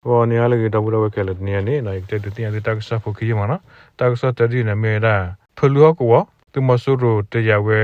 ဂီၤနံၤဟါလၢအဂ့ၤ ဒီပုၢ်ဝဲၢ်ခဲလၢာ် တနံၤအံၤန့ၣ် ယကတဲဒုးသ့ၣ်ညါသုတၢ်ကစီၣ်ဖိခံယုၢ်မးနီၤ. တၢ်ကစီၣ်တၢဒုန့ၣ်မ့ၢ်ဝဲဒၣ် ဖလူဟီၣ်ကဝီၤ သုးမီၤစိရိၤတယာ်ဝဲ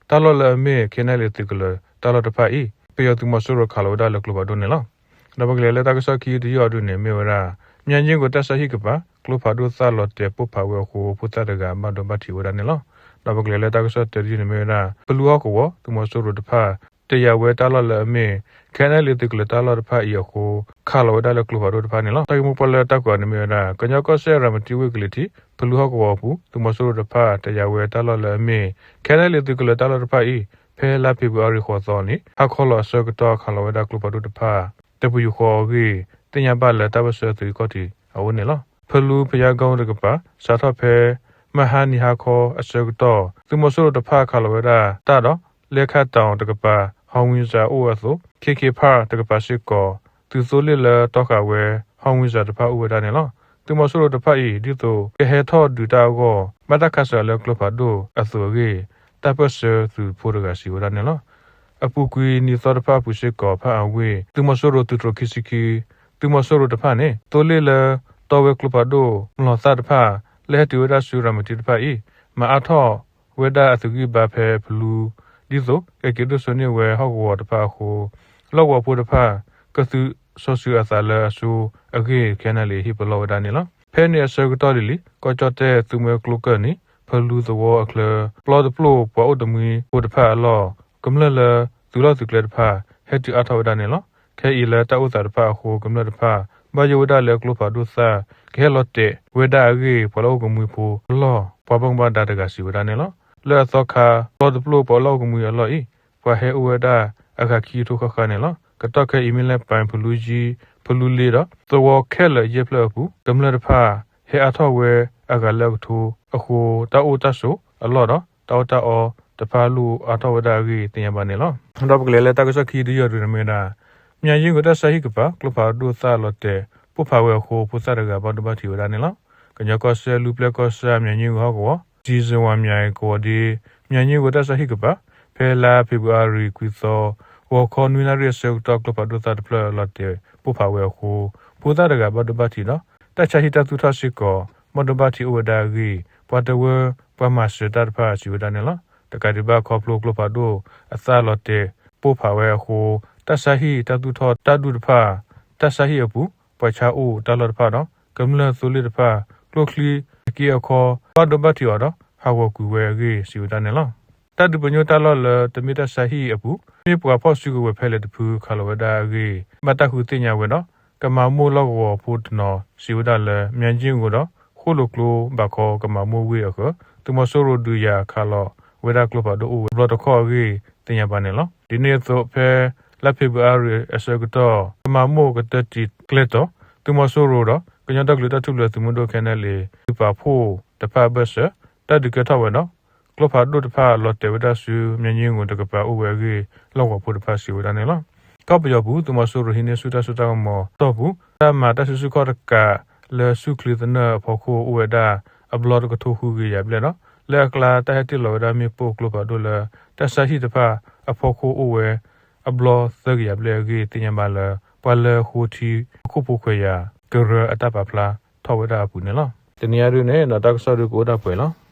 တၢ်လီၢ်လၢအမ့ၢ် ခဲနလ့သုးကလၢၤတၢ်လီၢ်တဖၣ်အံၤ ပယီၤသုးမီၤစိရိၤခးလီၤဝဲဒၣ်လၢကျိဖးဒိၣ်န့ၣ်လီၤ. ဒီးပကလဲၤလၢတၢ်ကစီၣ်ခံယုၢ်တယုၢ်အံၤဒုန့ၣ် မ့ၢ်ဝဲဒၣ် မၠဲၣ်ယ့ၣ်ကိၤတၢ်ဆါဟံၣ်ကပၤ ကျိဖးဒိၣ်သၣ်လီၤတဲာ်ပိၢ်ဖးဝဲအဃိ ဖိသၣ်တဂၤဘၣ်ဒိဘၣ်ထံးဝဲဒၣ်န့ၣ်လီၤ. ဒီးပကလဲၤလၢတၢ်ကစီၣ်တၢဒုန့ၣ်မ့ၢ်ဝဲဒၣ် ဖလူဟီၣ်ကဝီၤ သုးမီၤစိရိၤတဖၣ် တယာ်ဝဲတၢ်လီၢ်လၢအမ့ၢ် ခဲနလ့သုးကလၢၤတၢ်လီၢ်တဖၣ်အံၤအဃိ ခးလီၤဝဲဒၣ်လၢကျိဖးဒိၣ်တဖၣ်န့ၣ်လီၤ. တၢ်ဂ့ၢ်မိၢ်ပှၢ်လၢတၢ်ကွဲးအီၤန့ၣ်မ့ၢ်ဝဲဒၣ် ကညီကီၢ်စဲၣ်ရၤမတံဝ့ၢ်ကလံၤထံး ဖလူဟီၣ်ကဝီၤအပူၤ သုးမီၤစိရိၤတဖၣ် တယာ်ဝဲတၢ်လီၢ်လၢအမ့ၢ် ခဲနလ့သုးကလၢၤတၢ်လီၢ်တဖၣ်အံၤ ဖဲလါဖ့ၤဘြူၤအါရံၤဃိးသီန့ၣ် ဟါခီလီၤအဆၢကတီၢ်ခးလီၤဝဲဒၣ်ကျိဖးဒိၣ်တဖၣ် တပယူာ်ဃီအဂ့ၢ် သ့ၣ်ညါဘၣ်လၢတၢ်ပၢၢ်ဆၢသုးကီၢ်ထံးအအိၣ်န့ၣ်လီၤ. ဖလူပယါကီတကပၤ စးထီၣ်ဖဲ မဟါနံၤဟါခီအဆၢကတီၢ် သုးမီၤစိရိၤတဖၣ်ခးလီၤဝဲဒၣ်တၢ်ဒီး လဲခၣ်တီၤတကပၤ ဟီဝံစၣ်အိၣ်အသိး ခ့ခ့ဖၣ်တကပၤစ့ၢ်ကီး သုးသိလ့ၣ်လၢတီဃာ်ဝဲ ဟီဝံစၣ်တဖၣ်အိၣ်ဝဲဒၣ်န့ၣ်လီၤ. သုးမီၤစိရိၤတဖၣ်အံၤ ဒ်သိးကဟဲထီၣ်ဒုးတၢ်အဂီၢ် ဘၣ်တၢ်ခးစၢၤလၢကျိဖးဒိၣ်အသိးအဂ့ၢ် တၢ်ပၢၢ်ဆၢသုးဖိတဂၤစံးဝဲဒၣ်န့ၣ်လီၤ. အပူၤကွံာ်နံၤသီတဖၣ်အပူၤစ့ၢ်ကီး ဖၣ်အဝ့ၢ် သုးမီၤစိရိၤသုးတြိၤခံဆံခံ သုးမီၤစိရိၤတဖၣ်န့ၣ် သိလ့ၣ်လၢတီဝဲကျိဖးဒိၣ် မျိာ်သၣ်တဖၣ် လၢဟဲတုၤဝဲဒၣ်ဆူရၤမတံတဖၣ်အံၤ မၤအါထီၣ်ဝဲဒၣ်အသုးဂံၢ်ဘါဖဲဖလူ ဒ်သိးကက့ၤဒိၣ်စိန့ၢ်ဝဲဟီၣ်ကဝီၤတဖၣ်အဃိ လီၢ်ကဝီၤဖိတဖၣ် ကသုးစီၤစုၤအသးလၢအဆိအဂ့ၢ် ခဲနလ့ဟ့ၣ်ပလီၢ်ဝဲဒၣ်န့ၣ်လီၤ. ဖဲန့ၣ်အဆၢကတီၢ်လံၤလံၤ ကီၢ်ကၠီၣ်တဲၣ်သုးမွဲကျိကၢၢ်နံၤ ဖလူသဝီအချၢ ပျီတပျိၢ်ပှၤအိၣ်တမှံဖိတဖၣ်အလီၢ် ကမျၢၢ်လၢသုးလီၢ်သုးကျဲတဖၣ် ဟဲတုၤအါထီၣ်ဝဲဒၣ်န့ၣ်လီၤ. ခဲအံၤလၢတၢ်အိၣ်သးတဖၣ်အဃိ ကမျၢၢ်တဖၣ် ဘၣ်ယိၣ်ဝဲဒၣ်လၢကျိဖးဒိၣ်သၣ် ကဟဲလီၤတဲာ်ဝဲဒၣ်အဂ့ၢ် ပှၤလၢအအိၣ်ကမှံဖိအလီၢ် ပှၤဘၣ်မူဘၣ်ဒါတဂၤစံးဝဲဒၣ်န့ၣ်လီၤ. လၢအသီခါ ပျီတပျိၢ်ပှၤလၢအအိၣ်ကမှံအလီၢ်အံၤ ပှၤဟဲအိၣ်ဝဲဒၣ်အဂၤခံကထိဃၣ်ဃၣ်န့ၣ်လီၤ. ကတီၢ်ခဲအံၤ မ့ၢ်လဲၣ်ပၢၣ် ဖလူယံ ဖလူလ့ဒီး သဝီခဲလၢာ်ယဲၢ်ဖျၢၣ်အပူၤ ကမျၢၢ်တဖၣ် ဟဲအါထီၣ်ဝဲအဂၤလၢအကထိအဃိ တၢ်အိၣ်တၢ်ဆိးအလီၢ်ဒီး တၢ်အီၣ်တၢ်အီတဖၣ်လိၣ်အါထီၣ်ဝဲဒၣ်အဂ့ၢ် သ့ၣ်ညါဘၣ်န့ၣ်လီၤ. ဒီးပကလဲၤလၢတၢ်ကစီၣ်ခံတယုၢ်အံၤဒုန့ၣ်မ့ၢ်ဝဲဒၣ် မၠဲၣ်ယ့ၣ်ကိၤတၢ်ဆါဟံၣ်ကပၤ ကျိဖးဒိၣ်သၣ်လီၤတဲာ်ပိၢ်ဖးဝဲအဃိ ဖိသၣ်တဂၤဘၣ်ဒိဘၣ်ထံးဝဲဒၣ်န့ၣ်လီၤ. ကညီကီၢ်စဲၣ် လူၢ်ပျဲၢ်ကီၢ်ဆၣ် မၠဲၣ်ယ့ၣ်ဂိၤဟီၣ်ကဝီၤ စံၣ်စဝၤမၠဲၣ်ကဝီၤဒ့ မၠဲၣ်ယ့ၣ်ဂိၤတၢ်ဆါဟံၣ်ကပၤ ဖဲလါဖ့ၤဘြူၤအါရံၤခွံသီ ဂီၤခီနွံနၣ်ရံၣ်အဆၢကတီၢ် ကျိဖးဒိၣ်သၣ်တဖျၢၣ်လီၤတဲာ်ပိၢ်ဖးဝဲအဃိ ဖိသၣ်တဂၤဘၣ်ဒိဘၣ်ထံးဒီး တၢ်ဆါဟံၣ်တၢ်သူၣ်ထီၣ်စ့ၢ်ကီး ဘၣ်ဒိဘၣ်ထံးအိၣ်ဝဲဒၣ်အဂ့ၢ် ပှၤတဝၢပှၤမၤစၢၤတၢ်တဖၣ်စံးဝဲဒၣ်န့ၣ်လီၤ. တကးဒံးဘၣ်ခီဖျိကျိဖးဒိၣ်အသၣ်လီၤတဲာ်ပိၢ်ဖးဝဲအဃိ တၢ်ဆါဟံၣ်တၢ်သူၣ်ထီၣ်တၢ်ဒူၣ်တဖၣ် တၢ်ဆါဟံၣ်အပူၤ ပှၤဆါအိၣ်တၢ်လီၢ်တဖၣ်ဒီး ကမျၢၢ်သိလ့ၣ်တဖၣ် ကျိချံအက့အခီ ဘၣ်ဒိဘၣ်ထံးအီၤဒီး ဟးဂီၤကွံာ်ဝဲအဂ့ၢ်စံးဝဲဒၣ်န့ၣ်လီၤ. တၢ်ဒုးပညိၣ်တၢ်လီၢ်လၢတမ့ၢ်တၢ်ဆါဟံၣ်အပူၤ မ့ၢ်ပှၤဖီၣ်စုကဝဲၤဖဲလဲၣ်တဖုခးလီၤဝဲဒၣ်အဂ့ၢ် ဘၣ်တၢ်ဃုသ့ၣ်ညါဝဲဒီး ကမၤမိၢ်လီၢ်ကဝီၤဖိတနီၤစံးဝဲဒၣ်လၢ မၠဲၣ်ယ့ၣ်ဂိၤဒီး ဃိၣ်လိာ်ကျိဘးခီကမၤမိၢ်ဝ့ၢ်အဃၢၤ သုးမီၤစိရိၤဒုးယၤခးလီၤဝဲဒၣ်ကျိဖးဒိၣ်အိၣ်ဝဲတဘျီတခီၣ်အဂ့ၢ် သ့ၣ်ညါဘၣ်န့ၣ်လီၤ. ဒ်န့ၣ်အသိး ဖဲလါဖ့ၤဘြူၤအါရံၤအဆၢကတီၢ် ကမၤမိၢ်ကတၢၢ်တံာ်ကျဲတီၤ သုးမီၤစိရိၤဒီး ကညီဒီကလုာ်တၢ်ထူၣ်ဖျဲးသုးမုၢ်ဒိၣ် ခဲနလ့ သုးပာ်ဖှိၣ်တဖၣ်အဘၢၣ်စၢၤ တၢ်ဒုးကဲထီၣ်ဝဲဒီး ကျိဖးဒိၣ်တဖၣ်လီၤတဲာ်ဝဲဒၣ်ဆူ မၠဲၣ်ယ့ၣ်ဂိၤတကပၤအိၣ်ဝဲအဂ့ၢ် လီၢ်ကဝီၤဖိတဖၣ်စံးဝဲဒၣ်န့ၣ်လီၤ. ကီၢ်ပယီၤပူၤ သုးမီၤစိရိၤဟံးန့ၢ်ဆူၣ်တၢ်စိတၢ်ကမီၤတီၢ်ပူၤ တၢ်မၤတၢ်စုဆူၣ်ခီၣ်တကးလၢဆူၣ်ချ့သနၢၣ်အဖီခိၣ်အိၣ်ဝဲဒၣ် အဘျီတကထိဃုကယၤဘျဲၣ်ဒီး လၢအကျါတၢ်ဟဲတ့ၢ်လီၤဝဲဒၣ်မ့ၣ်ပိၢ်ကျိဖးဒိၣ်လၢ တၢ်ဆါဟံၣ်တဖၣ်အဖီခိၣ်အိၣ်ဝဲ အဘျီသၢကယၤဘျဲၣ်အဂ့ၢ် သ့ၣ်ညါဘၣ်လၢ ပှၤလၢအဃိထံအခိၣ်ဖိခွဲးယာ် ကရၢအတၢ်ပာ်ဖျါထီၣ်ဝဲဒၣ်အပူၤန့ၣ်လီၤ. တနံၤအံၤဒုန့ၣ်ဒီး တၢ်ကစီၣ်ဒုကအိၣ်ဒၣ်ပှဲၤလီၤ.